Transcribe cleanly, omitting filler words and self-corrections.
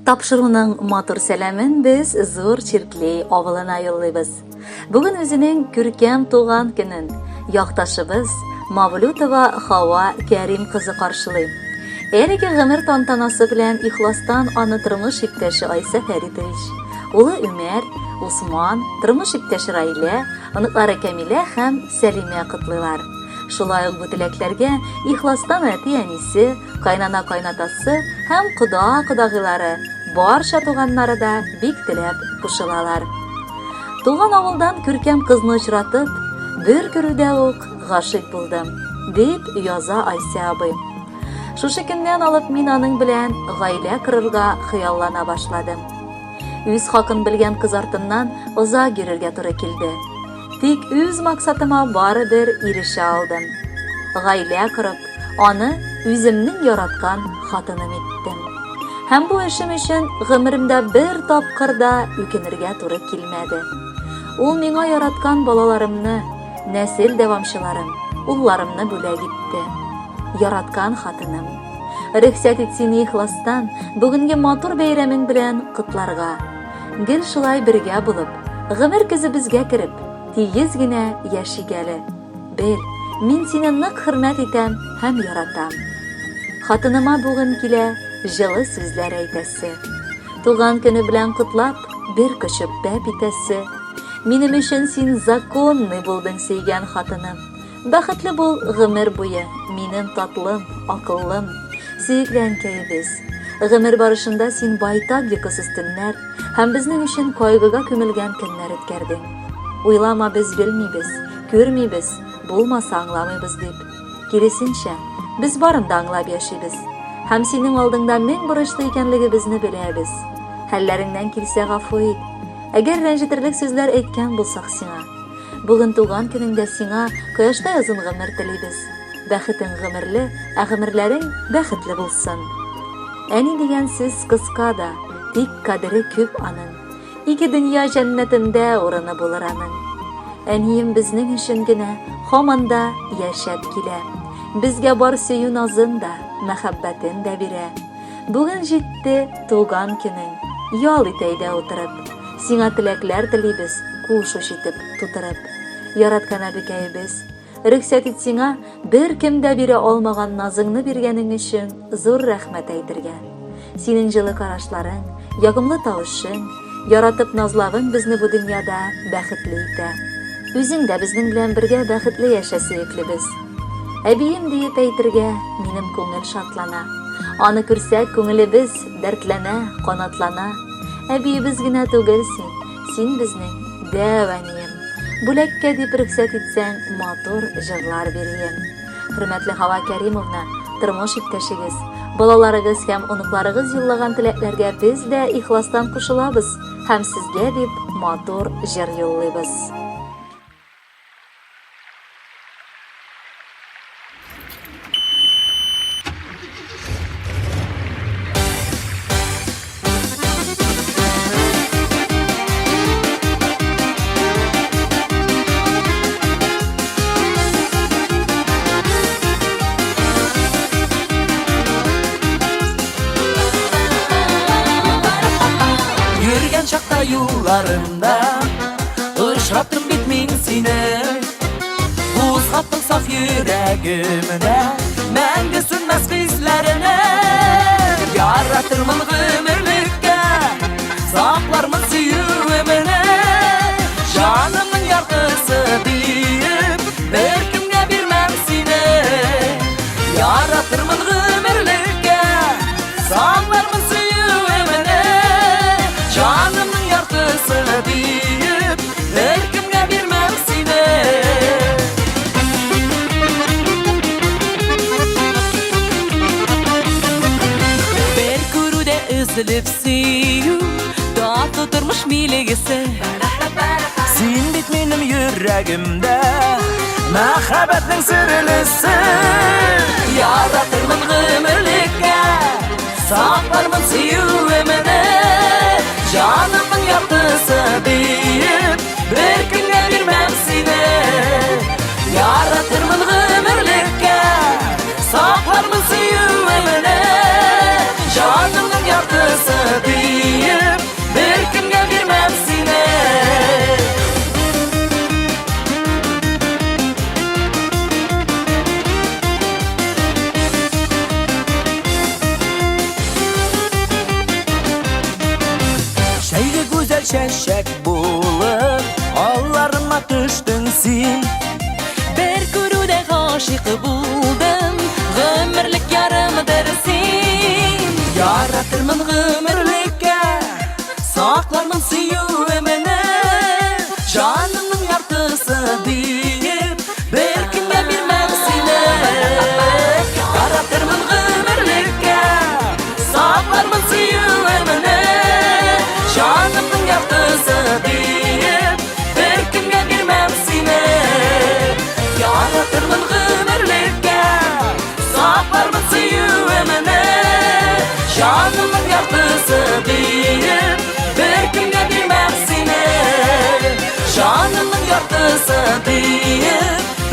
Тапшыруның матур сәламен без Зур Чирклей авылына юллыйбыз. Бүген үзенең күркәм туган көнен якташыбыз Мавлютова Хава Кәрим кызы каршылый. Әлеге гомер тантанасы белән ихластан аны тормыш иптәше Айса Фәритович, улы Үмәр, Усман, тормыш иптәше Раилә, оныклары Кәмилә һәм Сәлимә котлыйлар. Шулай ук бу теләкләргә ихластан әти-әнисе, кайнана-кайнатасы һәм кода-кодагыйлары, барча туганнары да бик теләп кушылалар. Туган авылдан күркәм кызны очратып, бер күрүдә үк гашыйк булдым, дип яза Айсә абый. Шушы көннән алып мин аның белән гаилә корырга хыяллана башладым. Үз хакын белгән кыз артыннан озак йөрергә туры килде. Тик үз максатыма барыбер ирешә алдым. Гаилә корып, аны үземнең яраткан хатыным иттем. Һәм бу эшем өчен гомеремдә бер тапкыр да үкенергә туры килмәде. Ул миңа яраткан балаларымны, нәсел дәвамчыларым, улларымны бүләк итте. Яраткан хатыным. Рөхсәт ит сине ихластан бүгенге матур бәйрәмең белән котларга. Гел шулай бергә булып, гомер көзебезгә кереп, тигез генә яшик әле. Бел, мин сине нык хөрмәт итәм һәм яратам. Хатыныма бүген килә җылы сүзләр әйтәсе. Туган көне белән котлап, бер кочып бәп итәсе. Минем өчен син законный булдың сөйгән хатыным. Бәхетле бул гомер буе, минем татлым, акыллым, сөекле әнкәебез. Гомер барышында син байтак йокысыз төннәр һәм безнең өчен кайгыга күмелгән көннәр үткәрдең. Уйлама, без белмибез, күрмибез, булмаса аңламыйбыз дип. Киресенчә, без барын да аңлап яшибез. Һәм синең алдыңда мең бурычлы икәнлегебезне беләбез. Хәлләреңнән килсә гафу ит. Әгәр рәнҗетерлек сүзләр әйткән булсак сиңа. Бүген туган көнеңдә сиңа кояштай озын гомер телибез. Бәхетең гомерле, ә гомерләрең бәхетле булсын. Әни дигән сүз кыска да, тик кадере күп аның. Ике дөнья җәннәтендә урыны булыр аның. Әнием безнең өчен генә һаман да яшәп килә. Безгә бар сөю назын да, мәхәббәтен дә бирә. Бүген җитте туган көнең, ял ит әйдә утырып. Сиңа теләкләр телибез, кул шуш итеп, тутырып. Яраткан әбекәебез, рөхсәт ит сиңа беркем дә бирә алмаган назыңны биргәнең өчен зур рәхмәт әйтергә. Синең җылы карашларың, ягымлы тавышың, яратып назлавың безне бу дөньяда бәхетле итә. Үзең дә безнең белән бергә бәхетле яшә, сөеклебез. Әбием диеп әйтергә минем күңел шатлана. Аны күрсәк, күңелебез дәртләнә, канатлана. Әбиебез генә түгел син, син безнең дәү әнием. Бүләккә дип рөхсәт итсәң, матур җырлар бирием. Хөрмәтле Һава Кәримовна, тормыш иптәшегез, балаларыгыз һәм оныкларыгыз юллаган теләкләргә без дә ихластан кушылабыз һәм сезгә дип матур җыр юллыйбыз. Йөргән чакта юлларымда Очраттым бит мин сине Кузгаттың саф йөрәгемдә Мәңге сүнмәс хисләрне Яратырмын гомерлеккә Саклармын сөюемне Җанымның яртысы диеп Беркемгә бирмәм сине Яратырмын гомерлеккә Саклармын сөюемне Җанымның яртысы диеп Беркемгә бирмәм сине Бер күрүдә өзелеп сөю Татлы тормыш билгесе Син бит минем йөрәгемдә Мәхәббәтнең серлесе Яратырмын гомерлеккә Саклармын сөюемне Җанымның яртысы диеп Беркемгә бирмәм сине Яратырмын гомерлеккә Саклармын сөюемне Җанымның яртысы диеп. Чәчәк булып, алларыма төштең син. Бер күрүдә гашыйк булдым, гомерлек ярымдыр син. Яратырмын гомерлеккә, саклармын сөюемне. Җанымның яртысы диеп, беркемгә бирмәм сине. Яратырмын гомерлеккә, саклармын сөюемне. Җанымның яртысы диеп, беркемгә бирмәм сине. Яратырмын гомерлеккә, саклармын сөюемне. Җанымның яртысы диеп, беркемгә бирмәм сине. Җанымның яртысы диеп,